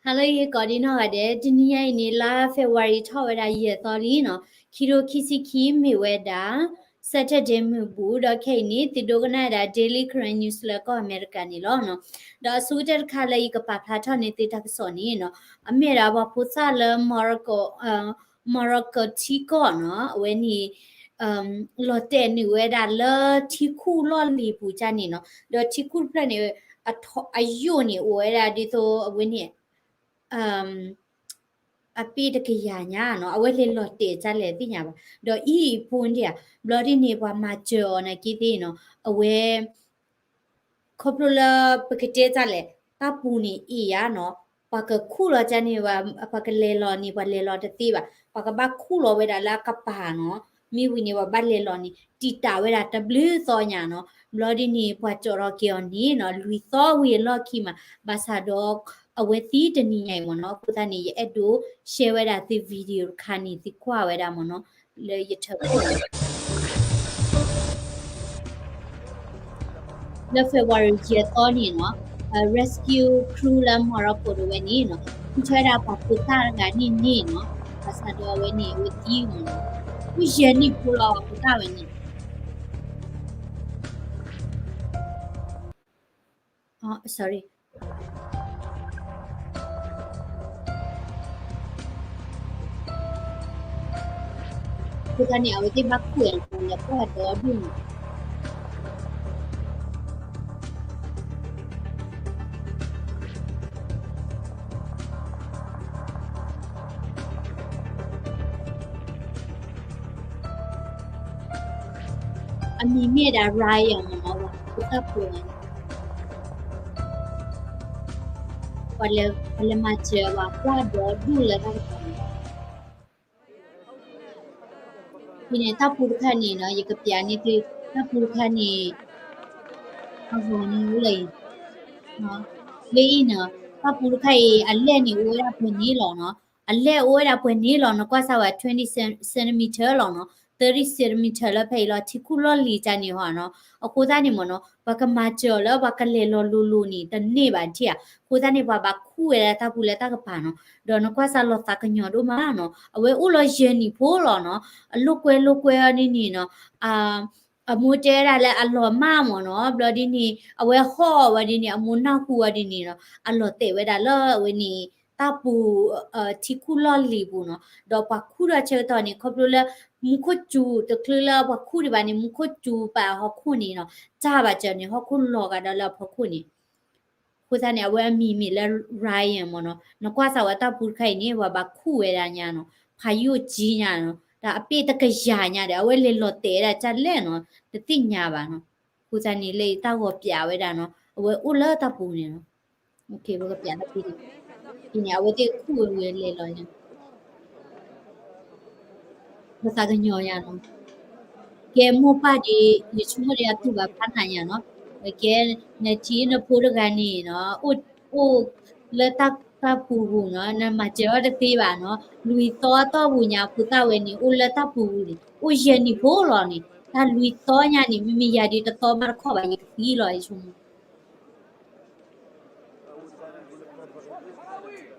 ဟါလၢအဂ့ၤ ကိးဒံနီၢ်ဂၤဒဲး, တနံၤညါအံၤန့ၣ် လါ February ထီၣ်ဝဲဒၣ်ယဲၢ်သီလံနီၤ, ခံထိခံဆံခံ မ့ၢ်ဝဲဒၣ် Saturday မုၢ်ဘူး, ဒီးခဲအံၤန့ၣ် သုဒိကနၣ်ဝဲဒၣ် Daily Karen News လၢကီၢ်အမဲရကၤန့ၣ်လီၤနီၤ. ဒီးအဆိကတၢၢ်တခါလၢယကပာ်ဖျါထီၣ်န့ၢ်သုတၢ်ကစီၣ်န့ၣ်နီၤ, အမ့ၢ်ဒၣ်ပှၤဖိသၣ်လၢ Morocco, Morocco ထံကီၢ်နီၤ, အဝဲန့ၣ် လီၤတဲာ်နုာ်ဝဲဒၣ်လၢထံခူၣ်လီၢ်လံၤပူၤကၢ်န့ၣ်နီၤ, ဒီးထံခူၣ်တဖျၢၣ်န့ၣ် အယိာ်န့ၣ် အိၣ်ဝဲဒၣ်ဒ်သိးအဝဲန့ၣ် အပ့ၢ်တကယၤညါနီၤ, အဝဲလဲၤလီၤတဲာ်ကၢ်လဲၣ်သ့ၣ်ညါဘၣ်. ဒီးအံၤအဖိဒၣ်ဧါ, ဘျီဒ်န့ၣ် ပှၤမၤစၢၤအီၤနာ်က့သ့ၣ်နီၤ, အဝဲ ခီဖျိလၢပကတဲတၢ်လဲၣ်, တၢ်ပူၤန့ၣ်အ့ၣ်ယါနီၤ, ပှၤကခူၣ်လီၤကၢ်န့ၣ်, ပှၤကလဲၤလီၤန့ၣ် ပှၤလဲၤလီၤတသ့ဘၣ်, ပှၤကဘၣ်ခူၣ်လီၤဝဲဒၣ်လၢအကပၤနီၤ, မ့ၢ်ဝံၤန့ၣ် ပှၤဘၣ်လဲၤလီၤန့ၣ် တံာ်တာ်ဝဲဒၣ်တဘျုးသီညါနီၤ, ဘျီဒ်န့ၣ် ပှၤကၠီၣ်ထီၣ်က့ၤအီၤန့ၣ်နီၤ, လွံၢ်သီဝံၤအလီၢ်ခံမး, ဘၣ်ဆၣ်ဒီး အဝဲသံတနံၤညါအံၤမ့ၢ်နီၤ, အဃိသတးန့ၣ် ယအဲၣ်ဒိး share ဝဲဒၣ်သု video တခါန့ၣ် သုကွၢ်ဝဲဒၣ်မ့ၢ်နီၤ, လၢယထၢၣ်ခိၣ် လၢ February ယဲၢ်သီန့ၣ်နီၤ, rescue crew လၢ Morocco တဝဲန့ၣ်နီၤ, ဆူၣ်ဆၢဝဲဒၣ်ပှၤဖိသၣ်တဂၤန့ၣ်န့ၣ်နီၤ, ဘၣ်ဆၣ်ဒီးအဝဲန့ၣ် အဝဲသံမ့ၢ်နီၤ, အိၣ်ယဲၢ်နံၣ်ဖိလီၤ ဖိသၣ်ဝဲန့ၣ် sorry အဃိသတးန့ၣ် အဝဲသ့ၣ်ဘၣ်ခူၣ်ဝဲလၢပှၢ်ဒီဒူၣ်န့ၣ် အမံၤမ့ၢ်ဒၣ် Ryan မ့ၢ်နီၤ, ဖိသၣ်ဖိန့ၣ် ပှၤလဲၤမၤစၢၤဝဲပှၢ်ဒီဒူၣ်လၢတၢ်ကပၤန့ၣ်, ဖဲန့ၣ် တၢ်ပူၤတခါန့ၣ်နီၤ, ယကပျးန့ၢ်သု, တၢ်ပူၤတခါန့ၣ် အဂီၤန့ၣ်အိၣ်လၢအံၤ, လၢအံၤနီၤ, တၢ်ပူၤတခါအံၤ အလဲၢ်န့ၣ်အိၣ်ဝဲဒၣ်ပှဲၤန့ၣ်လီၤနီၤ, အလဲၢ်အိၣ်ဝဲဒၣ်ပှဲၤန့ၣ်လီၤ, နကွၢ်စၢ်ဝဲ twenty centimeter လီၤနီၤ, thirty centimeter လၢဖဲအံၤလီၤ, ထံခူၣ်လီၢ်လံၤတၢ်န့ၣ်ဟီနီၤ, အဃိသတးန့ၣ်မ့ၢ်နီၤ, ပှၤကမၤစၢၤအီၤလၢပှၤကလဲၤလီၤလိၤလိၤန့ၣ် တန့ၢ်ဘၣ်ထံၣ်ဧါ, အဃိသတးန့ၣ် ပှၤဘၣ်ခူၣ်ဝဲဒၣ်တၢ်ပူၤလၢတၢ်ကပၤနီၤ, ဒီးနကွၢ်စၢ်လီၤသးကညီၤဒိၣ်မးနီၤ, အဝဲအိၣ်လီၤယဲၢ်နံၣ်ဖိလီၤနီၤ, အလိာ်ကွဲလိာ်ကွဲအီၤဒ်န့ၣ်နီၤ, အမိၢ်တဲဝဲဒၣ်လၢအလီၤမၢ်မ့ၢ်နီၤ, ဘျီဒ်န့ၣ် အဝဲဟီၣ်ဝဲဒ်န့ၣ် အမိၢ်နၢ်ဟူဝဲဒ်န့ၣ်နီၤ, အလီၤတဲာ်ဝဲဒၣ်လၢအဝဲန့ၣ် တၢ်ပူၤ ထံခူၣ်လီၢ်လံၤပူၤနီၤ, ဒီးပှၤခူၣ်ထီၣ်ဆၢကတီၢ်န့ၣ် ခီဖျိလၢ မူခိၣ်စူၤတချုးလၢပှၤခူၣ်ဒံးဘၣ်န့ၣ် မူခိၣ်စူၤပာ်ဟီၣ်ခိၣ်န့ၣ်နီၤ, တၢ်ဘၣ်စၢၤန့ၣ် ဟီၣ်ခိၣ်လီၤဂာ်ဒီးလၢအဖီခိၣ်န့ၣ်, အဃိသတးန့ၣ် အဝဲအမံၤမ့ၢ်လၢ Ryan မ့ၢ်နီၤ, နကွၢ်စၢ်ဝဲတၢ်ပူၤတခါအံၤန့ၣ် ပှၤဘၣ်ခူၣ်ဝဲဒၣ်ညါနီၤ, ဖးယိၣ်ကံညါနီၤ, ဒီးအပ့ၢ်တကယၤညါဒီး အဝဲလဲၤလီၤတဲာ်ဝဲဒၣ်ကၢ်လဲၣ်နီၤ, တသ့ၣ်ညါဘၣ်နီၤ, အဃိသတးန့ၣ် လၢအံၤတၢ်ဂီၤပျးဝဲဒၣ်နီၤ, အဝဲအိၣ်လၢတၢ်ပူၤန့ၣ်နီၤ, ပကပျးလၢဖဲန့ၣ်, ဖဲန့ၣ် အဝဲသ့ၣ်ခူၣ်ဝဲဝဲလဲၤလီၤညါ ပသးကညီၤယၤနီၤ, ကဲမိၢ်ပၢ်ဒီး ယဆိကမိၣ်ဒီးအတူၢ်ဘၣ်ဖးနးညါနီၤ, ကဲ နထံၣ်နဖိတဂၤန့ၣ်နီၤ, အိၣ်လၢတၢ်ပူၤပူၤနီၤ, နမၤစၢၤအီၤတသ့ဘၣ်နီၤ, လွံၢ်သီအတီၢ်ပူၤညါ ဖိသၣ်ဝဲန့ၣ် အိၣ်လၢတၢ်ပူၤပူၤန့ၣ် အိၣ်ယဲၢ်နံၣ်ဖိလီၤန့ၣ်, တၢ်လွံၢ်သီညါန့ၣ် မ့မ့ၢ်ယၤဒ်တသီမးတခီဘၣ် ယကသံလီၤ ယဆိကမိၣ်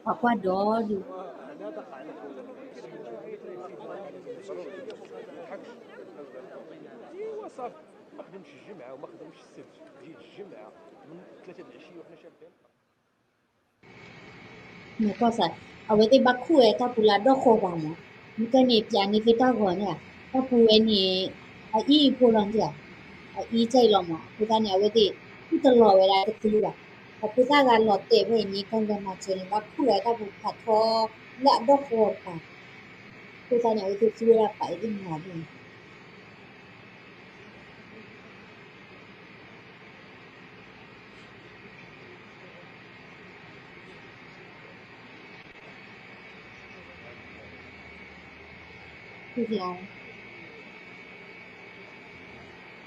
ပှၤကွၢ်ဒီးဒုး နကွၢ်စၢ်, အဝဲသ့ၣ်ဘၣ်ခူၣ်ဝဲတၢ်ပူၤလၢအဒီၣ်ဃီၤပၤမး, မ့ၢ်ကဲန့ၣ် ပျးန့ၢ်သုတၢ်ဂီၤန့ၣ်ဧါ, တၢ်ပူၤဝဲန့ၣ် အအံၣ်အဖိလီၤန့ၣ်ဧါ, အအံၣ်ကၢ်အံၤလီၤမး, အဃိသတးန့ၣ် အဝဲသ့ၣ် ခူၣ်တလီၤဝဲဒၣ်တသ့ဘၣ်, ပှၤဖိသၣ်ဂၤလီၤတဲာ်ဖဲအံၤန့ၣ် ကလဲၤမၤစၢၤန့ၣ် ဘၣ်ခူၣ်ဝဲတၢ်ပူၤဖးထီလၢအဒီၣ်ဃီၤပၤ, အဃိသတးန့ၣ် အဝဲသ့ၣ်သူဝဲဒၣ်ပာ်အံၤသ့ၣ်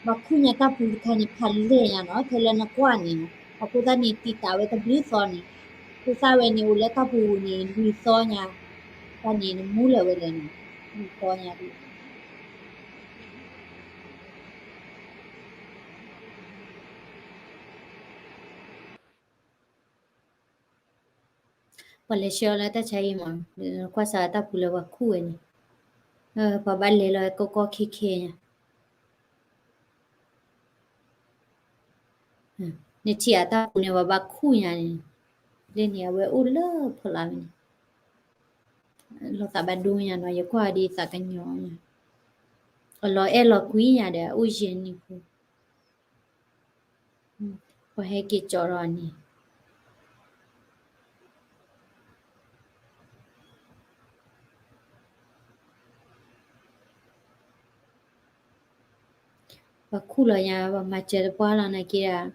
မၤဒ်န့ၣ် ဘၣ်ခူၣ်ညါတၢ်ပူၤတခါန့ၣ် ဖးလဲၢ်ညါနီၤ, ထဲလၢနကွၢ်န့ၣ်နီၤ, အဃိသတးန့ၣ် တံာ်တာ်ဝဲတဘျုးသီန့ၣ်, ဖိသၣ်ဝဲန့ၣ် အိၣ်လၢတၢ်ပူၤပူၤန့ၣ် လွံၢ်သီညါ, တၢ်န့ၣ် နမူလၢာ်ဝဲလဲၣ်န့ၣ်, လွံၢ်သီညါဒ် ပ ပှၤလဲၤဆှၢလၢတၢ်ဆါဟံၣ်မး, ကွၢ်စးတၢ်ပူၤလၢပှၤခူၣ်ဝဲန့ၣ်, ပှၤဘၣ်လဲၤလီၤကီကီခဲခဲညါ, နထံၣ်အတၢ်ပူၤန့ၣ် ပှၤဘၣ်ခူၣ်ညါန့ၣ်, လၢန့ၣ်အဝဲအိၣ်လၢဖီလာ်ဝဲန့ၣ်, လီၤသးဘၣ်ဒိညါနီၤ, ယကွၢ်ဒ်သးကညီၤညါ, အလီၤအဲၣ်လီၤကွံညါဒီး အအိၣ်ယဲၢ်နံၣ်ဖိ ပှၤဟဲက့ၤကၠီးထီၣ်န့ၣ်, ပှၤခူၣ်လီၤညါ ပှၤမၤစၢၤတပှၢ်လီၤနာ်က့ဒီး,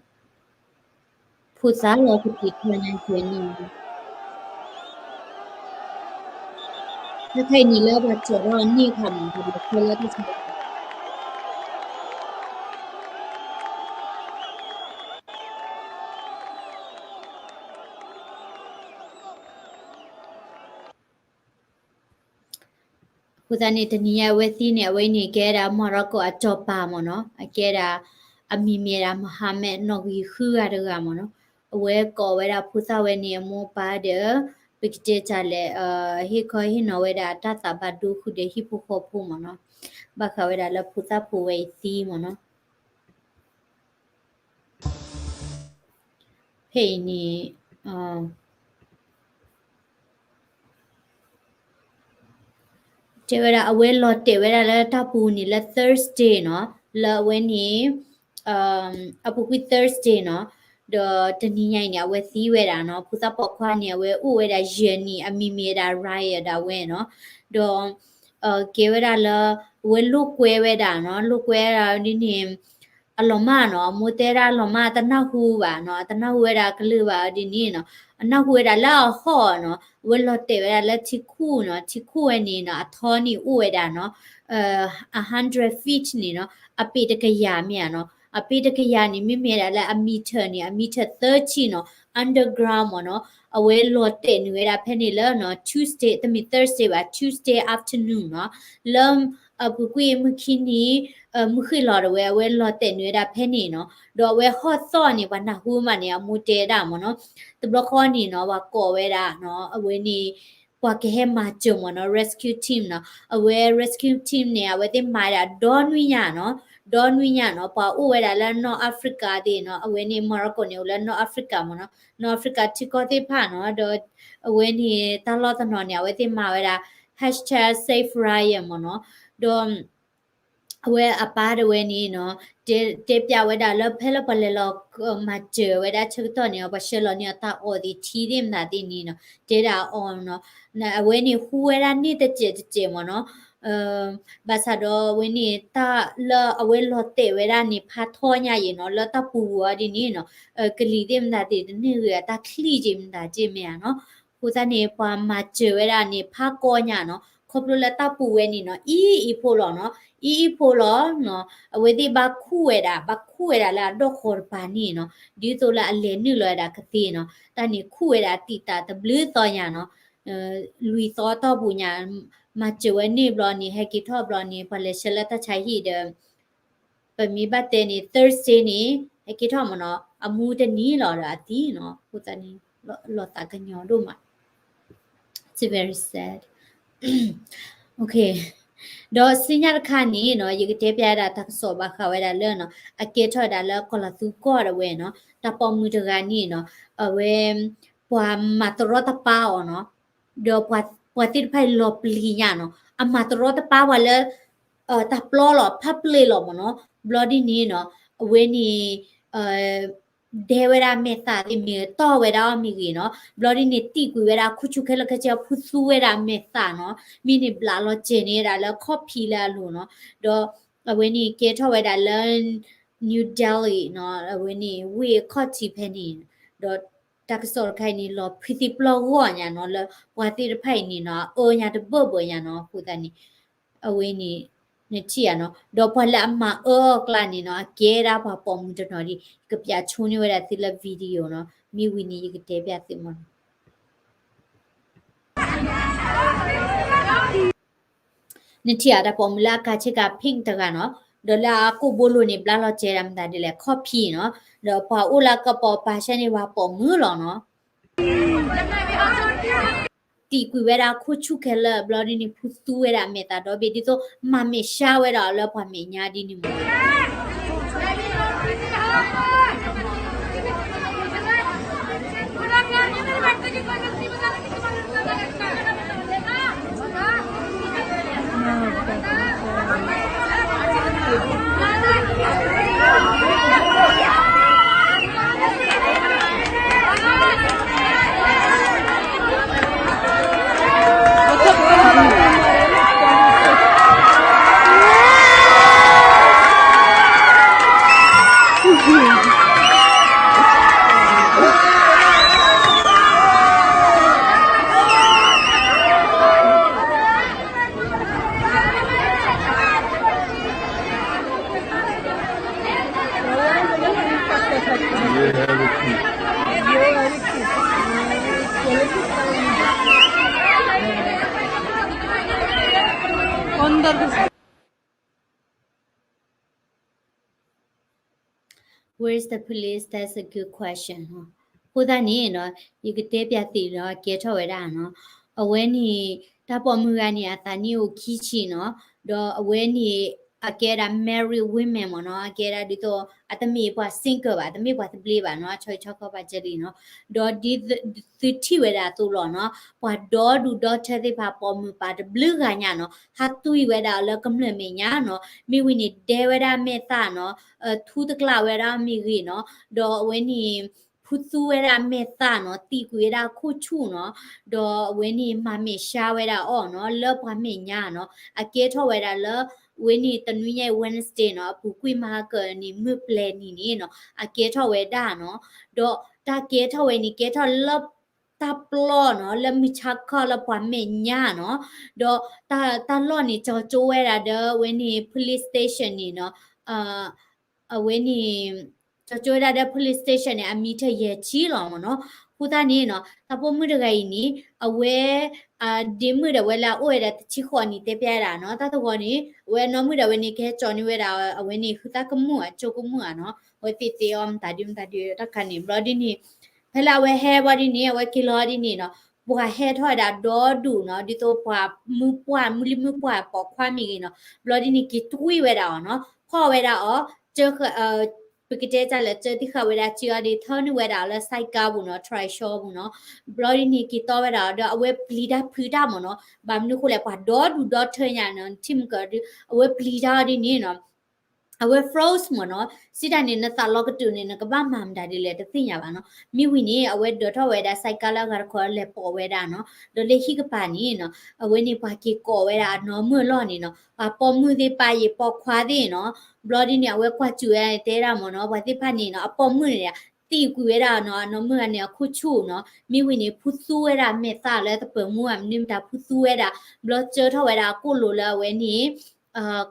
ဖိသၣ်လီၤကပံာ်ထီၣ်ညါကဲန့ၣ်, တၢ်ခဲအံၤန့ၣ်လၢပှၤကၠီးထီၣ်န့ၢ်ခါမး ပှၤလဲၤဆှၢလၢတၢ်ဆါ အဃိသတးန့ၣ် တနံၤညါအဝဲသံန့ၣ် အဝဲန့ၣ်ကဲဒၣ် Morocco အစီၤပၤမ့ၢ်နီၤ, အကဲဒၣ် အမံၤမ့ၢ်ဒၣ် Mohammed နီၣ်ဂံၢ်ဃုဂၤတဂၤမ့ၢ်နီၤ, အဝဲကိးဝဲဒၣ်ဖိသၣ်ဝဲန့ၣ် အမိၢ်အပၢ်ဒီး ပကတဲတၢ်လဲၣ်, ဟ့ၣ်ခီဟ့ၣ်နီၤဝဲဒၣ်တၢ်သးဘၣ်ဒိဃုာ်ဒီးဟံၣ်ဖိဃီဖိမ့ၢ်နီၤ, ဘၣ်ဃးဝဲဒၣ်လၢဖိသၣ်ဖိဝဲအံၤသံမ့ၢ်နီၤ. ဖဲအံၤန့ၣ် တဲဝဲဒၣ် အဝဲလီၤတဲာ်ဝဲဒၣ်လၢတၢ်ပူၤန့ၣ်လၢ Thursday နီၤ, လၢအဝဲန့ၣ် အပူၤကွံာ် Thursday နီၤ, ဒီးတနံၤညါအံၤန့ၣ် အဝဲသံဝဲဒၣ်နီၤ, ဖိသၣ်ပိာ်ခွါန့ၣ် အဝဲအိၣ်ဝဲဒၣ်ယဲၢ်နံၣ် အမံၤမ့ၢ်ဝဲဒၣ် Ryan ဒၣ်ဝဲနီၤ, ဒီး ကဲဝဲဒၣ်လၢ အဝဲလိာ်ကွဲဝဲဒၣ်နီၤ, လိာ်ကွဲဝဲဒၣ်ဒ်န့ၣ် အလီၤမၢ်နီၤ, အမိၢ်တဲဒၣ်အလီၤမၢ် တနၢ်ဟူဘၣ်နီၤ, တနၢ်ဟူဝဲဒၣ်ကလုၢ်ဘၣ်ဒ်န့ၣ်နီၤ, အနၢ်ဟူဝဲဒၣ်လၢအဟီၣ်နီၤ, အဝဲလီၤတဲာ်ဝဲဒၣ်လၢထံခိၣ်နီၤ, ထံခိၣ်ဝဲန့ၣ်နီၤ အထီန့ၣ်အိၣ်ဝဲဒၣ်နီၤ a hundred feet န့ၣ်နီၤ, အပ့ၤတကယၤမ့ၢ်ဧါနီၤ, အပ့ၤတကယၤန့ၣ် မ့မ့ၢ်ဒၣ်လၢအ meter န့ၣ် အ meter သၢဆံနီၤ, underground မ့ၢ်နီၤ, အဝဲလီၤတဲာ်နုာ်ဝဲဒၣ်ဖဲန့ၣ်လၢ Tuesday တမ့ၢ် Thursday ဘၣ် Tuesday afternoon နီၤ, လၢ အပူၤကွံာ်မုၢ်ခံနံၤ မုၢ်ဃ့ၢ်လီၤဒၣ်ဝဲ အဝဲလီၤတဲာ်နုာ်ဝဲဒၣ်ဖဲန့ၣ်နီၤ, ဒီးအဝဲဟီၣ်သီၣ်န့ၣ် ပှၤနၢ်ဟူမးန့ၣ် အမိၢ်တဲဒၣ်မ့ၢ်နီၤ, တဘျီဃီန့ၣ်နီၤ ပှၤကိးဝဲဒၣ်နီၤ အဝဲန့ၣ် ပှၤကဟဲမၤစၢၤမ့ၢ်နီၤ rescue team နီၤ, အဝဲ rescue team န့ၣ် အဝဲသ့ၣ်မၤဝဲဒၣ်ဒီနွံညါနီၤ, ဒီနွံညါနီၤ, ပှၤအိၣ်ဝဲဒၣ်လၢ North Africa သ့ၣ်နီၤ, အဝဲန့ၣ် Morocco န့ၣ် အိၣ်လၢ North Africa မ့ၢ်နီၤ, North Africa ထံကီၢ်သ့ၣ်တဖၣ်နီၤ, ဒီး အဝဲန့ၣ် တၢ်လီၢ်တနီၤန့ၣ် အဝဲသ့ၣ်မၤဝဲဒၣ် hashtag save Ryan မ့ၢ်နီၤ, ဒီး အဝဲအပၢ်တဝဲန့ၣ်နီၤ တဲပျးဝဲဒၣ်လၢဖဲလၢပှၤလဲၤလီၤမၤစၢၤဝဲဒၣ်ဆၢကတီၢ်န့ၣ် ပှၤဆှၢလီၤန့ၢ်အီၤတၢ်အီၣ်သ့ၣ်ထံသ့ၣ်မတၤသ့ၣ်န့ၣ်နီၤ တဲဒၣ်အီၤနီၤ, အဝဲန့ၣ်ဟူဝဲဒၣ်န့ၣ်တစဲးတစဲးမ့ၢ်နီၤ, ဘၣ်ဆၣ်ဒီးအဝဲန့ၣ်တၢ်လၢအဝဲလီၤတဲာ်ဝဲဒၣ်န့ၣ် ဖးထီညါအံၤနီၤ လၢတၢ်ပူၤအီၤဒ်န့ၣ်နီၤ, ကလံၤသ့ၣ်မတၤသ့ၣ်တန့ၢ်ဂ့ၤအတၢ်ချံၣ်က့ၤမတၤက့ၤမ့ၢ်ဧါနီၤ, အဃိသတးန့ၣ် ပှၤမၤစၢၤဝဲဒၣ်န့ၣ် ဖးကီညါနီၤ, ခီဖျိလၢတၢ်ပူၤဝဲန့ၣ်နီၤ အံၤအံၤဖိလီၤနီၤ, အံၤအံၤဖိလီၤနီၤ, အဝဲသ့ၣ်ဘၣ်ခူၣ်ဝဲဒၣ် ဘၣ်ခူၣ်ဝဲဒၣ်လၢအဒီၣ်ဃီၤတပၤန့ၣ်နီၤ, ဒ်သိးလၢအလဲၤနုာ်လီၤဝဲဒၣ်ကသ့နီၤ, တၢ်န့ၣ်ခူၣ်ဝဲဒၣ်တံာ်တာ်တဘျုးသီညါနီၤ, လွံၢ်သီတီၢ်ပူၤညါ, မၤစၢၤဝဲန့ၣ်ဘျီန့ၣ် ဟဲက့ၤထီၣ်ဘျီန့ၣ် ပှၤလဲၤဆှၢလၢတၢ်ဆါဟံၣ်ဒီး ပမ့ၢ်ဘၣ်တဲန့ၣ် Thursday န့ၣ် ဟဲက့ၤထီၣ်မ့ၢ်နီၤ, အမူတနံၤလီၤဒီးအသံနီၤ, အဃိသတးန့ၣ် လီၤသးကညီၤဒိၣ်မး, it's very sad, okay, ဒီးဆူညါတခါန့ၣ်နီၤ ယကတဲပျးဒၣ်တၢ်ကစီၣ်ဘၣ်ဃးဝဲဒၣ်လၢနီၤ အကဲထီၣ်ဝဲဒၣ်လၢကီၢ်လီၤသူကီၢ်ဒၣ်ဝဲနီၤ, တၢ်ပိာ်မုၣ်တဂၤန့ၣ်နီၤ, အဝဲ ပှၤမၤတရီတပါအီၤနီၤ, ဒီးပှၤသ့ၣ်တဖၣ်အံၤလီၤပျံၤညါနီၤ, အမၤတရီတပါပှၤလၢ တၢ်ပျီလီၤ public လီၤမ့ၢ်နီၤ, ဘျီဒ်န့ၣ်နီၤ အဝဲန့ၣ် ဒဲဝဲဒၣ်မဲာ်သၣ်သ့ၣ်မ့ၢ်ဂ့ၤ တီၢ်ဝဲဒၣ်အီၤမ့ၢ်ဂ့ၤနီၤ, ဘျီဒ်န့ၣ် တံာ်ကွံာ်ဝဲဒၣ်ခူၣ်ဆူၣ်ခဲလၢာ်ခဲဆ့ ဖုသူဝဲဒၣ်မဲာ်သၣ်နီၤ, မ့ၢ်န့ၣ်ဘျးလီၤစဲၤန့ၢ်ဝဲဒၣ်လၢ ခီၣ်ဖံးလၢအလိၤနီၤ, ဒီးအဝဲန့ၣ်ကဲထီၣ်ဝဲဒၣ်လၢ New Delhi နီၤ, အဝဲန့ၣ် ဝ့ၢ်အခီၣ်ထံးဖဲန့ၣ်, ဒီးတၢ်ကစီၣ်တခါအံၤန့ၣ် လီၤဖုသံပျီၢ်ဂီၢ်ညါနီၤ, လၢပှၤသ့ၣ်တဖၣ်အံၤန့ၣ်နီၤ အအၢညါတဘၢၣ်ဘၢၣ်ညါနီၤ, အဃိသတးန့ၣ် အဝဲန့ၣ် နထံၣ်ဧါနီၤ, ဒီးပှၤလၢအမၤအၢအီၤအကျါန့ၣ်နီၤ အကဲဒၣ်ပှၤပိာ်မုၣ်တနီၤဒ် ယကပျးဆိန့ၢ်ဝဲဒၣ်သုလၢ video နီၤ, မ့ၢ်ဝံၤန့ၣ် ယကတဲပျးသုမ့ၢ်နီၤ. နထံၣ်ဧါ တၢ်ပိာ်မုၣ်လၢအကၤဆ့ကၤ pink တဂၤနီၤ, ဒီးလၢအကိာ်ဘိလိၤန့ၣ် ဘျးလီၤစဲၤဒၣ်မတၤဒ်လဲၣ် ခီၣ်ဖံးနီၤ, ဒီးပှၤအိၣ်လၢအကပီၤပၤဆၢန့ၣ် ပှၤပိာ်မုၣ်လီၤနီၤ. သံကွံာ်ဝဲဒၣ်ခိၣ်ဆူၣ်ခဲလၢာ် ဘျီဒ်န့ၣ် ဖုသူဝဲဒၣ်အမဲာ်သၣ်ဒီဘ့ၣ် ဒ်သိးမၤမဲာ်ဆှးဝဲဒၣ်အီၤလၢပှၤမဲာ်ညါဒ်န့ၣ်မ့ၢ် Where's the police? That's a good question. အဃိသတးန့ၣ်နီၤ ယကတဲပျးသ့ၣ်နီၤ အကဲထီၣ်ဝဲဒၣ်နီၤ အဝဲန့ၣ် တၢ်ပိာ်မုၣ်ဂၤန့ၣ် အသးနံၣ်အိၣ်ခံဆံနီၤ ဒီးအဝဲန့ၣ် အကဲဒၣ် married women မ့ၢ်နီၤ အကဲဒၣ်ဒ်သိး အတမ့ၢ်ပှၤ single ဘၣ် တမ့ၢ်ပှၤသဘျ့ဘၣ်နီၤ အဆီဆီခီပာ်စၢလံနီၤ ဒီးဒ်သုထံၣ်ဝဲဒၣ်အသိးလီၤနီၤ ပှၤဒီဒူၣ်ဒီထၢသ့ၣ်တဖၣ် ပိာ်မုၣ်ပၢ်တဘျုးဂၤညါနီၤ ဟးတွံၢ်ဝဲဒၣ်လၢကမျၢၢ်မဲာ်ညါနီၤ မ့ၢ်ဝံၤန့ၣ် ဒဲဝဲဒၣ်မဲာ်သၣ်နီၤ ထူတကျးဝဲဒၣ်မ့ၢ်ဂ့ၤနီၤ ဒီးအဝဲန့ၣ် ဖုသူဝဲဒၣ်မဲာ်သၣ်နီၤ သံကွံာ်ဝဲဒၣ်ခိၣ်ဆူၣ်နီၤ ဒီးအဝဲန့ၣ် မၤမဲာ်ဆှးဝဲဒၣ်အီၤနီၤ လၢပှၤမဲာ်ညါနီၤ အကဲထီၣ်ဝဲဒၣ်လၢ ဝဲန့ၣ် တနွံညါ Wednesday နီၤ အပူၤကွံာ်မၤဟါကၢန့ၣ် မုၢ်ပျဲၤနံၤန့ၣ်နီၤ အကဲထီၣ်ဝဲဒၣ်နီၤ ဒီးတၢ်ကဲထီၣ်ဝဲန့ၣ် ကဲထီၣ်လၢ တၢ်ပျီနီၤ လၢမုၢ်ဆါခီလၢပှၤမဲာ်ညါနီၤ ဒီးတၢ်လီၢ်န့ၣ် ကၠီကၠိဝဲဒၣ်ဒီး အဝဲန့ၣ် police station န့ၣ်နီၤ အဝဲန့ၣ် ကၠီကၠိဝဲဒၣ်ဒီး police station န့ၣ် အမံထၢၣ်ယဲၢ်ဆံလီၤမ့ၢ်နီၤ အဃိသတးန့ၣ်နီၤ တၢ်ပိာ်မုၣ်တဂၤအံၤန့ၣ် အဝဲ ဒ့မုၣ်ဒီးဝဲလၢအအိၣ်ဝဲဒၣ်တဆံဃိးနံၣ်တဲပျးဒၣ်နီၤ တၢ်သဝီန့ၣ် အဝဲအနီၢ်မုၣ်ဒီးဝဲန့ၣ် ကဟဲကၠီန့ၢ်ဝဲဒၣ် အဝဲန့ၣ် ဃုသၣ်ကမူၣ် အကၠိကမူၣ်ဧါနီၤ အဝဲသ့ၣ်သ့အီၤမတၤဒုမတၤဒုတၢ်ခါန့ၣ် ဘျီဒ်န့ၣ် ဖဲလၢအဝဲဟဲဘၣ်ဒ်န့ၣ် အဝဲက့ၤလီၤဒ်န့ၣ်နီၤ ပှၤဟဲထီၣ်ဝဲဒၣ်ဒီဒူၣ်နီၤ ဒ်သိးပှၤမုၢ်ပှၢ် မုၢ်လံၢ်မုၢ်ပှၢ်ပိာ်ခွါမ့ၢ်ဂ့ၤနီၤ ဘျီဒ်န့ၣ် က့ၤတွံၢ်ဝဲဒၣ်အီၤနီၤ ဖီၣ်ဝဲဒၣ်အီၤ ပကတဲတၢ်လဲၣ် ကၢသံၣ်ဃာ်ဝဲဒၣ်စ့အီၤဒီး ထၢနုာ်ဝဲဒၣ်လၢ ဆိုင်ကယ် ပူၤနီၤ တြဲၤဆီပူၤနီၤ ဘျီဒ်န့ၣ် က့ၤတီဝဲဒၣ်အီၤဒီး အဝဲပျံၤတၢ်ဖုးတၢ်မ့ၢ်နီၤ ဘၣ်မနုၤဃိလဲၣ် ပှၤဒီဒူၣ်ဒီထၢညါနီၤ နထံၣ်မုၢ်ကီၤဒုး အဝဲပျံၤတၢ်အီၤဒ်န့ၣ်နီၤ အဝဲ froze မ့ၢ်နီၤ စံးတၢ်န့ၣ် နသးလီၤကတုာ်န့ၣ် နကဘၣ်မၤမတၤဒ်လဲၣ် တသ့ၣ်ညါဘၣ်နီၤ မ့ၢ်ဝံၤန့ၣ် အဝဲဒၢးထီၣ်ဝဲဒၣ် ဆိုင်ကယ် လၢအဂၤတခီလဲၤပိာ်ဝဲဒၣ်နီၤ ဒီးလၢဟံၣ်ကပၤန့ၣ်နီၤ အဝဲန့ၣ်ပှၤက့ၤကိးဝဲဒၣ်အနီၢ်မုၣ်အလီၢ်န့ၣ်နီၤ ပှၤပိာ်မုၣ်သ့ၣ်တဖၣ်အံၤ ပိာ်ခွါသ့ၣ်နီၤ ဘျီဒ်န့ၣ် အဝဲကွၢ်စူၣ်ဝဲတဲဒၣ်မ့ၢ်နီၤ ပှၤသ့ၣ်တဖၣ်န့ၣ်နီၤ အပိာ်မုၣ်န့ၣ် သံကွံာ်ဝဲဒၣ်နီၤ အနီၢ်မုၣ်ဂၤန့ၣ် အခိၣ်ဆူၣ်နီၤ မ့ၢ်ဝံၤန့ၣ် ဖုသူဝဲဒၣ်မဲာ်သၣ်လၢတပၢၤမူအမနုၤမတၤ ဖုသူဝဲဒၣ် ဘျီစၢထီၣ်ဝဲဒၣ်အကိၣ်လိၤလၢအဝဲန့ၣ်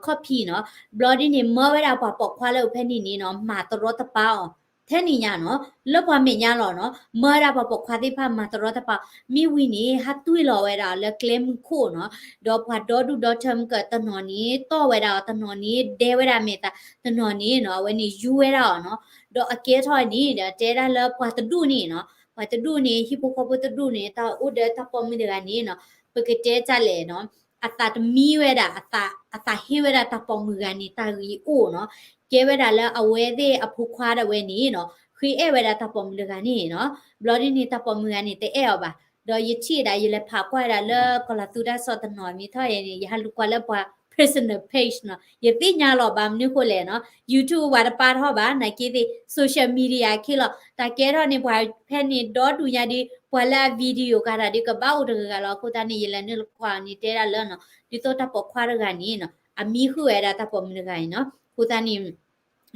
ခီၣ်ဖံးနီၤ ဘျီဒ်န့ၣ် မၢဝဲဒၣ်ပှၤပိာ်ခွါလၢအဖဲန့ၣ်န့ၣ်နီၤ မၤတရီတပါအီၤ ထဲန့ၣ်ညါနီၤ လၢပှၤမဲာ်ညါလီၤနီၤ မၢဝဲဒၣ်ပှၤပိာ်ခွါသ့ၣ်တဖၣ်မၤတရီတပါ မ့ၢ်ဝံၤန့ၣ် ဟးတွံၢ်လီၤဝဲဒၣ်လၢကျဲမုၢ်ခိၣ်နီၤ ဒီးပှၤဒီဒူၣ်ဒီထၢမုၢ်ကၢၤတနီၤန့ၣ် တီၢ်ဝဲဒၣ်အီၤတနီၤန့ၣ် ဒဲဝဲဒၣ်မဲာ်သၣ် တနီၤန့ၣ်နီၤ အဝဲန့ၣ်ယူဝဲဒၣ်အီၤနီၤ ဒီးအကဲထီၣ်န့ၣ် ဒီးတဲဒၣ်လၢပှၤတဒူၣ်န့ၣ်နီၤ ပှၤတဒူၣ်န့ၣ် ဟံၣ်ဖိဃီဖိတဒူၣ်န့ၣ် တၢ်အိၣ်ဒီးတၢ်ပိာ်မုၣ်တဂၤန့ၣ်နီၤ ပကတဲတၢ်လဲၣ်နီၤ အသးတမံဝဲဒၣ် အသးဟ့ဝဲဒၣ်တၢ်ပိာ်မုၣ်တဂၤန့ၣ် တၢ်ဂ့ၤအိၣ်နီၤ ကဲဝဲဒၣ်လၢအဝဲသ့ၣ်အဖိခွါဒၣ်ဝဲန့ၣ်နီၤ ဃ့အဲၣ်ဝဲဒၣ်တၢ်ပိာ်မုၣ်တဂၤန့ၣ်နီၤ ဘျီဒ်န့ၣ် တၢ်ပိာ်မုၣ်တဂၤန့ၣ် တအဲၣ်အီၤဘၣ် ဒီးယထံၣ်ဒၣ် ယလဲၤဖးကွၢ်ဝဲဒၣ်လၢကီၤလၤသူတၢ်စိတနီၤ မ့ၢ်ထီၣ်ယဲန့ၣ် ယဟးလူၤကွၢ်လၢပှၤ personal page နီၤ ယသ့ၣ်ညါလီၤ ဘၣ်မနုၤဃိလဲၣ်နီၤ YouTube ပှၤတပာ်ထီၣ်ဘၣ် နာ်က့သ့ၣ် social media ခ့လီၤ တၢ်ကဲထီၣ်န့ၣ် ပှၤဖဲန့ၣ်ဒီဒူၣ်ညါဒီး ပှၤလၢအ video ကၤတၢ်ဒီးကဘၣ်အိၣ်တဂၤဂၤလီၤ အဃိသတးန့ၣ် ယလဲၤနုာ်လီၤကွၢ်န့ၣ် တဲဒၣ်လၢနီၤ ဒ်သိးတၢ်ပိာ်ခွါတဂၤန့ၣ်နီၤ အမံဃုာ်ဝဲဒၣ်တၢ်ပိာ်မုၣ်တဂၤန့ၣ်နီၤ အဃိသတးန့ၣ်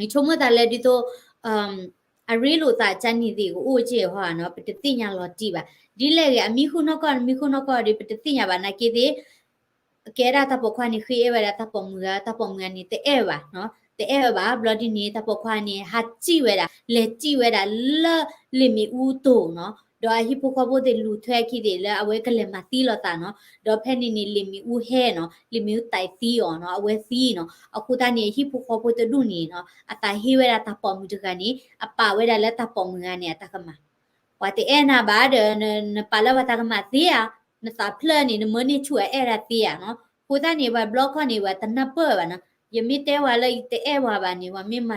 ယဆိကမိၣ်သးလၢဒ်သိး အရ့လိာ်သးကန့ၣ်သ့ၣ်ကအိၣ်က့ၢ်ဟီနီၤ ပတသ့ၣ်ညါလီၤတံၢ်ဘၣ် ဒ်လဲၣ်ဂ့ၤ အမံဃုာ်နီၢ်ကီၢ် မံဃုာ်နီၢ်ကီၢ်ဒီး ပတသ့ၣ်ညါဘၣ် နာ်က့သ့ၣ် ကဲဒၣ်တၢ်ပိာ်ခွါန့ၣ် ဃ့အဲၣ်ဝဲဒၣ်တၢ်ပိာ်မုၣ်ဂၤ တၢ်ပိာ်မုၣ်ဂၤန့ၣ် တအဲၣ်ဝဲဘၣ်နီၤ တအဲၣ်ဝဲဘၣ် ဘျီဒ်န့ၣ် တၢ်ပိာ်ခွါန့ၣ် ဟးစံၣ်ဝဲဒၣ် လဲၤစံၣ်ဝဲဒၣ်လၢလံာ်မ့ၣ်အူတိၢ်နီၤ ဒီးအဟံၣ်ဖိဃီဖိသ့ၣ်လူၤထွဲအခံသ့ၣ်လၢအဝဲကလဲၤမၤသံလိာ်သးနီၤ ဒီးဖဲန့ၣ်န့ၣ် လံာ်မ့ၣ်အူဟဲနီၤ လံာ်မ့ၣ်အူသံအီၤနီၤ အဝဲသံနီၤ အဃိသတးန့ၣ် အဟံၣ်ဖိဃီဖိတဒူၣ်န့ၣ်နီၤ အသးဟ့ဝဲဒၣ်တၢ်ပိာ်မုၣ်တဂၤန့ၣ် အပာ်ဝဲဒၣ်လၢတၢ်ပိာ်မုၣ်ဂၤန့ၣ် အတၢ်ကမၣ် ပှၤတအဲၣ်နၤဘၣ်ဒီး နပာ်လၢပှၤတၢ်ကမၣ်သ့ဧါ နသးဖျၢၣ်န့ၣ် နမၢန့ၢ်ဆူၣ်အအဲၣ်ဒၣ်သ့ဧါနီၤ. အဃိသတးန့ၣ် ပှၤဘျီခီန့ၣ် ပှၤတနၢ်ပၢၢ်ဘၣ်နီၤ. ယမ့ၢ်တဲဝဲလၢယတအဲၣ်ဝဲဘၣ်န့ၣ် ပှၤမ့ၢ်မၢ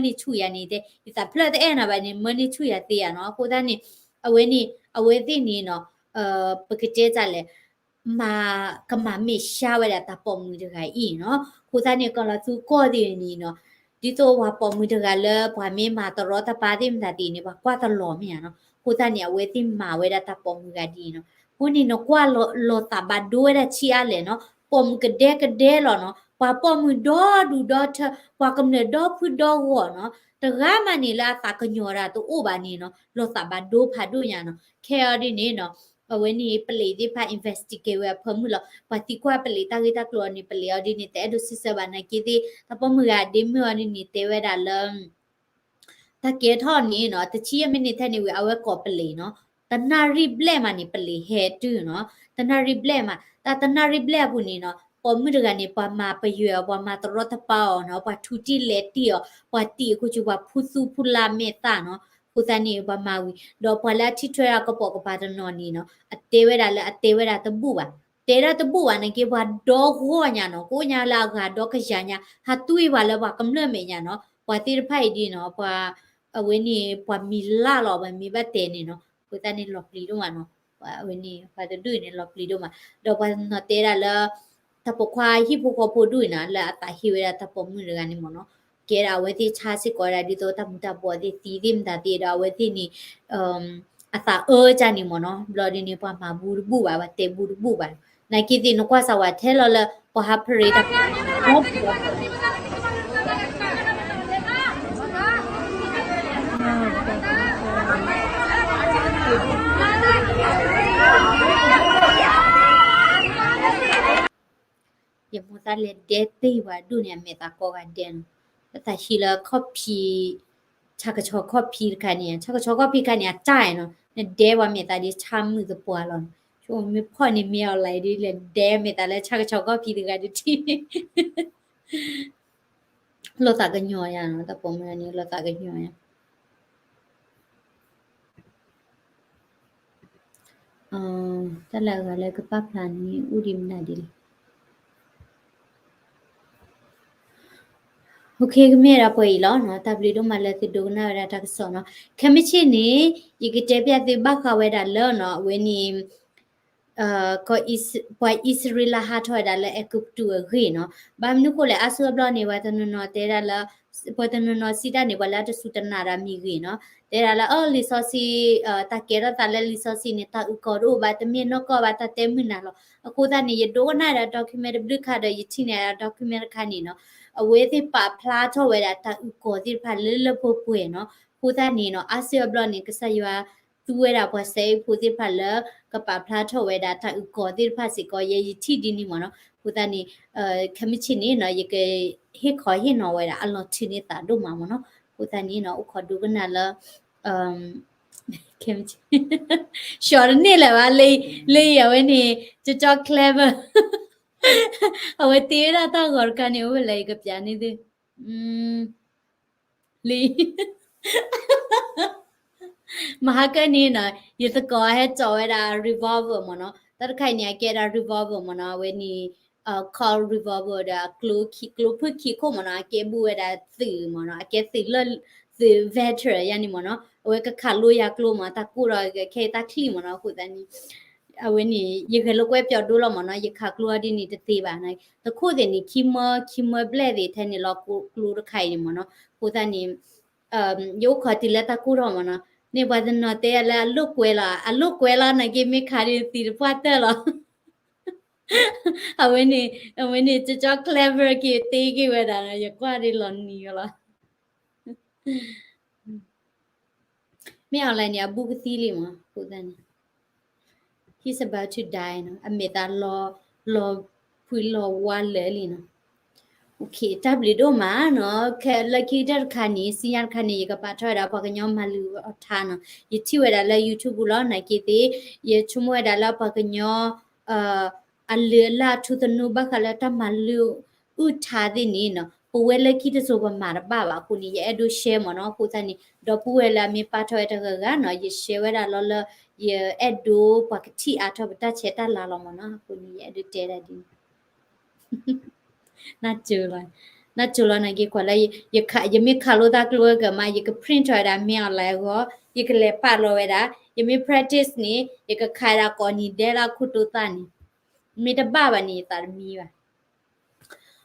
န့ၢ်ဆူၣ်ယၤန့ၣ် တဲ ယသးဖျၢၣ်တအဲၣ်နၤဘၣ်န့ၣ် မၢန့ၢ်ဆူၣ်ယၤသ့ဧါနီၤ. အဃိသတးန့ၣ် အဝဲန့ၣ် အဝဲသ့ၣ်န့ၣ်နီၤ ပကတဲတၢ်လဲၣ် မၤ ကမၤမ့ၢ်ရှါဝဲဒၣ်တၢ်ပိာ်မုၣ်တဂၤအံၤနီၤ. အဃိသတးန့ၣ် ကီၤလီၤသူကီၢ်သ့ၣ်န့ၣ်နီၤ ဒ်သိးပှၤပိာ်မုၣ်တဂၤလၢပှၤမ့ၢ်မၤတရီတပါသ့ၣ်မတၤသ့ၣ်န့ၣ် ပှၤကွၢ်တလီၤမ့ၢ်ဧါနီၤ. အဃိသတးန့ၣ် အဝဲသ့ၣ်မၤဝဲဒၣ်တၢ်ပိာ်မုၣ်ဂၤဒ်အံၤနီၤ. အဃိန့ၣ် နကွၢ်လီၤသးဘၣ်ဒိဝဲဒၣ်ဆံးအါလဲၣ်နီၤ. ပိာ်မုၣ်ကဒဲကဒဲလီၤနီၤ. ပှၤပိာ်မုၣ်ဒီဒူၣ်ဒီထၢ ပှၤကမျၢၢ်ဒီဖုဒီဂီၢ်နီၤ. တဂၤမးန့ၣ်လၢအသးကညီၤတၢ်တအိၣ်ဘၣ်န့ၣ်နီၤ လီၤသးဘၣ်ဒိဖးဒိၣ်ညါနီၤ. ခဲအံၤဒ်န့ၣ်နီၤ အဝဲန့ၣ်ပလံးသ့ၣ်တဖၣ် investigate ဝဲအဖၢမုၢ်လီၤ. ပှၤသံကွၢ်ပလံးတၢ်ဂ့ၢ်တၢ်ကျိၤအီၤန့ၣ် ပလံးအီၤဒ်န့ၣ် တအဲၣ်ဒိးစံးဆၢဘၣ်နာ်က့သ့ၣ် တၢ်ပိာ်မုၣ်ဂၤဒ့မုၣ်အီၤဒ်န့ၣ် တဲဝဲဒၣ်လၢ တၢ်ကဲထီၣ်န့ၣ်နီၤ တဆံယဲၢ်မံးနံးထဲန့ၣ်ဝံၤ အဝဲကိးပလံးနီၤ. တနၣ်ရံၣ်ဘျဲၣ်မးန့ၣ် ပလံးဟဲတုၤနီၤ. တနၣ်ရံၣ်ဘျဲၣ်မး တၢ်တနၣ်ရံၣ်ဘျဲၣ်အပူၤန့ၣ်နီၤ ပိာ်မုၣ်တဂၤန့ၣ် ပှၤမၤပယွဲအီၤ ပှၤမၤတရီတပါအီၤနီၤ ပှၤထူတံၢ်လဲၤတံၢ်အီၤ ပှၤတံၢ်အခိၣ်ဆူပှၤဖူသူဖူလါမဲာ်သၣ်နီၤ. အဃိသတးန့ၣ် ပှၤမၤဝံၤ ဒီးပှၤလၢအထံၣ်ထွဲဒၣ်ကပိာ်ကပၤတနီၤန့ၣ်နီၤ အတဲဝဲဒၣ်လၢအတဲဝဲဒၣ်တဘူၣ်ဘၣ် တဲဒၣ်တဘူၣ်ဘၣ်နာ်က့ ပှၤဒီဂီၢ်ညါနီၤ ကအိၣ်ညါလၢအဂၤဒီကယၤညါ ဟးတွံၢ်ပှၤလၢပှၤကမျၢၢ်မဲာ်ညါနီၤ ပှၤသ့ၣ်တဖၣ်အံၤဒ်နီၤ ပှၤ အဝဲန့ၣ် ပှၤမံၤလၢ်လီၤ ပှၤမံၤဘၣ်တဲန့ၣ်နီၤ အဃိသတးန့ၣ်လီၤပျံၤဒိၣ်မးနီၤ အဝဲန့ၣ် ပှၤတဒူၣ်အံၤန့ၣ်လီၤပျံၤဒိၣ်မး ဒီးပှၤတနီၤတဲဒၣ်လၢ တၢ်ပိာ်ခွါဟံၣ်ဖိဃီဖိဒူၣ်အံၤနီၤ လၢအသးဟ့ဝဲဒၣ်တၢ်ပိာ်မုၣ်တဂၤန့ၣ်မ့ၢ်နီၤ ကဲဒၣ်အဝဲသ့ၣ်ဆါစ့ၢ်ကီးဝဲဒၣ်ဒ်သိးတၢ်မူၤတၢ်ဘှီးသ့ၣ်သံသ့ၣ်မတၤသ့ၣ်ဒီး အဝဲသ့ၣ်န့ၣ် အသးအၢကၢ်န့ၣ်မ့ၢ်နီၤ ဘျီဒ်န့ၣ် ပှၤမၤဘူးတဘူၣ်ဘၣ် ပှၤတဲဘူးတဘူၣ်ဘၣ် နာ်က့သ့ၣ်နကွၢ်စၢ်ဝဲထဲလီၤလၢ ပှၤဟးဖရ့းတၢ် ယမိၢ်သးလဲၤဒဲသ့ၣ်ပှၤဒူၣ်န့ၣ် အမဲာ်သးကိးဂၤဒဲးနီၤ, ပသးဟံးလၢခီၣ်ဖံး, ဆၣ်ကဆီခီၣ်ဖံးတခါန့ၣ်, ဆၣ်ကဆီခီၣ်ဖံးတခါန့ၣ် အတၢ်နီၤ, နဒဲပှၤမဲာ်သးဒ်ဆၣ်မုၣ်သပှၢ်လီၤနီၤ, ဆိမ့ၢ်ဖီၣ်န့ၣ်မ့ၢ်အီၤလၢဒ်လဲၣ် ဒဲမဲာ်သးလၢဆၣ်ကဆီခီၣ်ဖံးတဂၤဒ်ထံၣ် လိာ်သးကညီၤယၤနီၤ, တၢ်ပိာ်မုၣ်န့ၣ် လိာ်သးကညီၤယၤ တၢ်လၢအဂၤလၢကပာ်ဖျါန့ၣ် အိၣ်ဒံးမနုၤဒ်လဲၣ်. ကမ့ၢ်ဒၣ်ပှဲၤအံၤလီၤနီၤ, တၢ်ဘျုးဒိၣ်မးလၢသုဒိကနၣ်ဝဲဒၣ်တၢ်ကစီၣ်နီၤ, ခဲမုၢ်ဆ့ၣ်န့ၣ် ယကတဲပျးသုဘၣ်ဃးဝဲဒၣ်လၢနီၤ အဝဲန့ၣ် ပှၤအံၣ်စရ့လးဟးထီၣ်ဝဲဒၣ်လၢအဲၤကူပတူးအဂ့ၢ်နီၤ, ဘၣ်မနုၤဃိလဲၣ် အါစုအါဘျီန့ၣ် ပှၤတနီၤနီၤတဲဒၣ်လၢ ပှၤတနီၤနီၤစံးတၢ်န့ၣ် ပှၤလၢအတစူၢ်တနာ်ဒီးမ့ၢ်ဂ့ၤနီၤ, တဲဒၣ်လၢ အၢ လံာ်စီဆှံ တၢ်ကဲထီၣ်သးလၢလံာ်စီဆှံန့ၣ် တၢ်အုၣ်ကီၤတအိၣ်ဘၣ် တမ့ၢ်နီၢ်ကီၢ်ဘၣ် တၢ်တဲမုာ်နၤလီၤ. အဃိသတးန့ၣ် ယဒိကနၣ်ဒၣ် document တဘျုးခါဒီး ယထံၣ်န့ၢ်ဒၣ် document တခါန့ၣ်နီၤ, အဝဲသ့ၣ်ပာ်ဖျါထီၣ်ဝဲဒၣ်တၢ်အုၣ်ကီၤသ့ၣ်တဖၣ်လၢလၢပှဲၤပှဲၤနီၤ, အဃိသတးန့ၣ်နီၤ အါစုအါဘျီန့ၣ် ကစၢ်ယွၤ သူဝဲဒၣ်ပှၤစဲအ့ၣ်ဖိသ့ၣ်တဖၣ်လၢ ကပာ်ဖျါထီၣ်ဝဲဒၣ်တၢ်အုၣ်ကီၤသ့ၣ်တဖၣ်စ့ၢ်ကီး ယဲယထံၣ်ဒ်န့ၣ်မ့ၢ်နီၤ, အဃိသတးန့ၣ် ခဲမုၢ်ဆ့ၣ်န့ၣ်နီၤ ယကဟ့ၣ်ခီဟ့ၣ်နီၤဝဲဒၣ်အလီၤထုးန့ၢ်သးဒိၣ်မးမ့ၢ်နီၤ, အဃိသတးန့ၣ်နီၤ အိၣ်ခိးဒိကနၣ်လၢ ခဲမုၢ်ဆ့ၣ် ရှီတန့ၢ်လၢၤဘၣ် လၢအံၤအဝဲန့ၣ် ကၠီကၠီ clever အဝဲတ့ဝဲဒၣ်တၢ်ဂီၤတခါန့ၣ် အိၣ်ဝဲလၢယကပျးန့ၢ်သု လံ မဟါကၢန့ၣ်နီၤ ယသကိးဟဲစိာ်ဝဲဒၣ် revolver မ့ၢ်နီၤ, တၢ်တခါအံၤန့ၣ် အကဲဒၣ် revolver မ့ၢ်နီၤ, အဝဲန့ၣ် call revolver ဒီး ကျိဖုၣ်ခံခိၣ်မ့ၢ်နီၤ, အကဲဘူးဝဲဒၣ်သုးမ့ၢ်နီၤ, အကဲသုးလၢ သုး veteran ယါန့ၣ်မ့ၢ်နီၤ, အဝဲကခးလိယၤကျိမ့ၢ် တၢ်ကိၢ်ဒီးခဲအံၤတၢ်ချံၣ်မ့ၢ်နီၤ, အဃိသတးန့ၣ် အဝဲန့ၣ် ယဂဲၤလိာ်ကွဲပၠီဒိလီၤမ့ၢ်နီၤ, ယခးကျိအီၤဒ်န့ၣ်တသ့ဘၣ်နီၤ, တခိၣ်သ့ၣ်န့ၣ် ခံမၢ ခံမၢဘျဲၣ်သ့ၣ်ထဲန့ၣ်လီၤ ကျိတခါအံၤန့ၣ်မ့ၢ်နီၤ, အဃိသတးန့ၣ် ယအိၣ်ခိးတုၤလၢတၢ်ကိၢ်ထီၣ်မ့ၢ်နီၤ, န့ၣ်ပှၤတနီၤတဲလၢအလိာ်ကွဲလီၤ, အလိာ်ကွဲလီၤနာ်က့ မ့ၢ်ခးဒ်သံတပှၢ်တၢၢ်လီၤ, အဝဲန့ၣ် အဝဲန့ၣ် ကၠီကၠီ clever က့ၤတ့က့ၤဝဲဒၣ်နီၤ, ယကွၢ်ဒ်လီၤနံၤလီၤ မ့ၢ်အီၤလဲၣ်န့ၣ် အဘူးကသံလံမး အဃိသတးန့ၣ် he's about to die နီၤ, အမဲာ်သးလီၤ လီၤဖှံလီၤဝါလၢာ်လံနီၤ, တၢ်ဘျုးဒိၣ်မးနီၤ, ခဲလၢခံကတၢၢ်တခါန့ၣ် စံညါတခါန့ၣ် ယကပာ်ထီၣ်ဝဲဒၣ်ပှၤကညီမၤလုၢ်အီၣ်ထါနီၤ, ယထံၣ်ဝဲဒၣ်လၢ YouTube ပူၤလီၤ, နာ်က့သ့ၣ် ယဆိကမိၣ်ဝဲဒၣ်လၢပှၤကညီ အလုၢ်အလၢ်ထူသနူဘၣ်ဃးလၢတၢ်မၤလုၢ်အုၣ်ထါသ့ၣ်န့ၣ်နီၤ, ပဝဲလၢခံတစိၤပမၤတဘၣ်ဘၣ်အဃိန့ၣ် ယအဲၣ်ဒိး share မ့ၢ်နီၤ, အဃိသတးန့ၣ် ဒီပုၢ်ဝဲၢ်လၢအမ့ၢ်ပာ်ထီၣ်ဝဲတဂၤဂၤနီၤ, ယ share ဝဲဒၣ်လီၤလၢ ယအဲၣ်ဒိးပှၤကထံၣ်အါထီၣ်ပတၢ်ဆဲးတၢ်လၤလီၤမ့ၢ်နီၤ, အဃိန့ၣ် ယအဲၣ်ဒိးတဲဒၣ်ဒ်န့ၣ် နၢ်စိၤလီၤ, နၢ်စိၤလီၤ နက့ၤကွၢ်လၢ ယ ယမ့ၢ်ခးလိာ်သးကျိဝဲကမး ယက print ထီၣ်ဝဲဒၣ် မ့ၢ် online အဂီၢ် ယကလဲၤပာ်လီၤဝဲဒၣ်, ယမ့ၢ် practice န့ၣ် ယကခးဝဲဒၣ်ကိးနံၤဒဲးလၢခိၣ်တိသၣ်န့ၣ်, မ့ၢ်တဘၣ်ဘၣ်န့ၣ် ယသးတမံဘၣ်.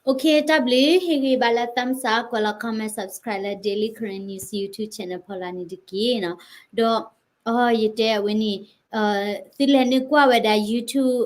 Okay တၢ်ဘျုး ဟ့ၣ်ဂံၢ်ဘါလၢ thumbs up ကွဲးလီၤ comment subscribe လၢ Daily Karen News YouTube channel ဖီလာ်န့ၣ်တက့ၢ်နီၤ, ဒီး အ ယတဲအဝဲန့ၣ် သုလဲၤနုာ်ကွၢ်ဝဲဒၣ် YouTube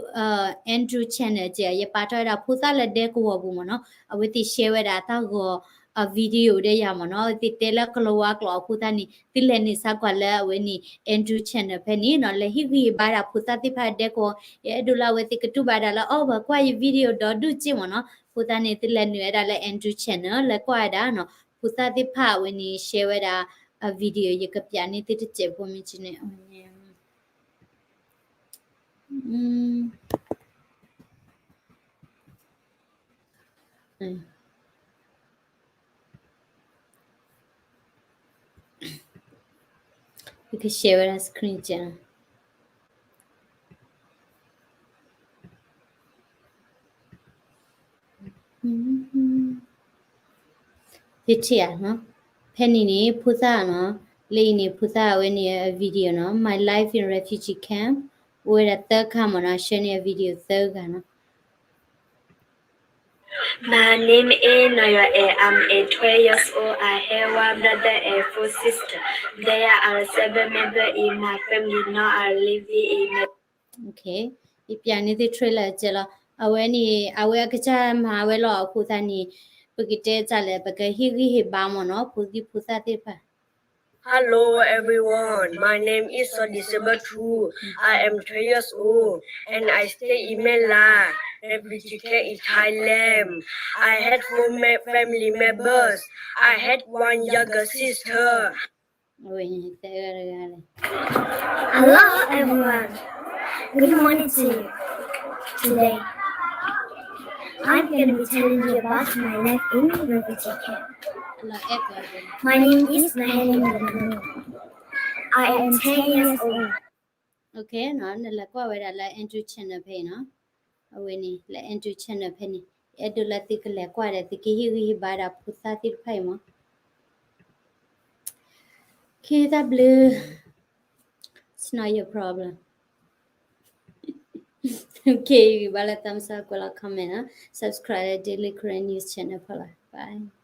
Andrew channel က့ ယပာ်ထီၣ်ဝဲဒၣ်ဖိသၣ်လၢဒဲကဝီၤပူၤမ့ၢ်နီၤ, အဝဲသ့ၣ် share ဝဲဒၣ်တၢ်ဂီၤ video ဒဲးယၤမ့ၢ်နီၤ, အဝဲသ့ၣ်တဲလၢကလၤဝါကျိာ်အဃိသတးန့ၣ် သုလဲၤနုာ်ဆါကွၢ်လၢအဝဲန့ၣ် Andrew channel ဖဲန့ၣ်နီၤ, လဲၤဟ့ၣ်ဂံၢ်ဟ့ၣ်ဘါဒၣ်ဖိသၣ်သ့ၣ်တဖၣ်ဒဲကဝီၤ, ယအဲၣ်ဒိးလၢအဝဲသ့ၣ်ကတူၢ်ဘၣ်ဒၣ်လၢ အိၣ် ပှၤကွၢ်ယ video ဒီဒူၣ်က့မ့ၢ်နီၤ, အဃိသတးန့ၣ် သုလဲၤနုာ်ဝဲဒၣ်လၢ Andrew channel လဲၤကွၢ်ဝဲဒၣ်နီၤ, ဖိသၣ်သ့ၣ်တဖၣ်အဝဲန့ၣ် share ဝဲဒၣ် video ယကပျးန့ၢ်သုတစဲးဖိမ့ၢ်ကန့ၣ် ယက share ဝဲဒၣ် screen ကန့ၣ် သုထံၣ်ဧါနီၤ, ဖဲန့ၣ်န့ၣ် ဖိသၣ်နီၤ, လၢအံၤန့ၣ် ဖိသၣ်အဝဲန့ၣ်အ video နီၤ, My life in refugee camp, အိၣ်ဝဲဒၣ်သၢခါမ့ၢ်နီၤ, share န့ၢ်အ video သၢဂၤနီၤ. My name is Noyoe. I'm a twelve years old. I have one brother and four sisters. There are seven members in my family. Now I live in a Okay, ယပျးန့ၢ်သု trailer ကဲလီၤ. အဝဲန့ၣ် အဝဲအကစၢ်မၤဝဲလီၤအဃိသတးန့ၣ် ပကတဲတၢ်လဲၣ် ပကဟ့ၣ်ဂံၢ်ဟ့ၣ်ဘါမ့ၢ်နီၤ ဖိသၣ်ဖိသၣ်သ့ၣ်တဖၣ်. Hello everyone, my name is Sodisaba Thu. I am twelve years old and I stay in Mela refugee camp in Thailand. I had four ma- family members. I had one younger sister. Hello everyone. Good morning to you. Today, I'm going to be telling you about my life in refugee camp. My name is Nahelen Yamanu. I am ten years old. Okay နီၤ, နလဲၤကွၢ်ဝဲဒၣ်လၢ Andrew channel ဖဲအံၤနီၤ. အဝဲန့ၣ် လၢ Andrew channel ဖဲန့ၣ် ယအဲၣ်ဒိးလၢသုကလဲၤကွၢ်ဒီး သုကဟ့ၣ်ဂံၢ်ဟ့ၣ်ဘါဒၣ်ဖိသၣ်သ့ၣ်တဖၣ်အံၤမ့ၢ်. Okay တၢ်ဘျုး. It's not your problem. Okay ဂံၢ်ဘါလၢ thumbs up ကွဲးလီၤ comment နီၤ, subscribe လၢ Daily Karen News channel ဖီလာ်. Bye.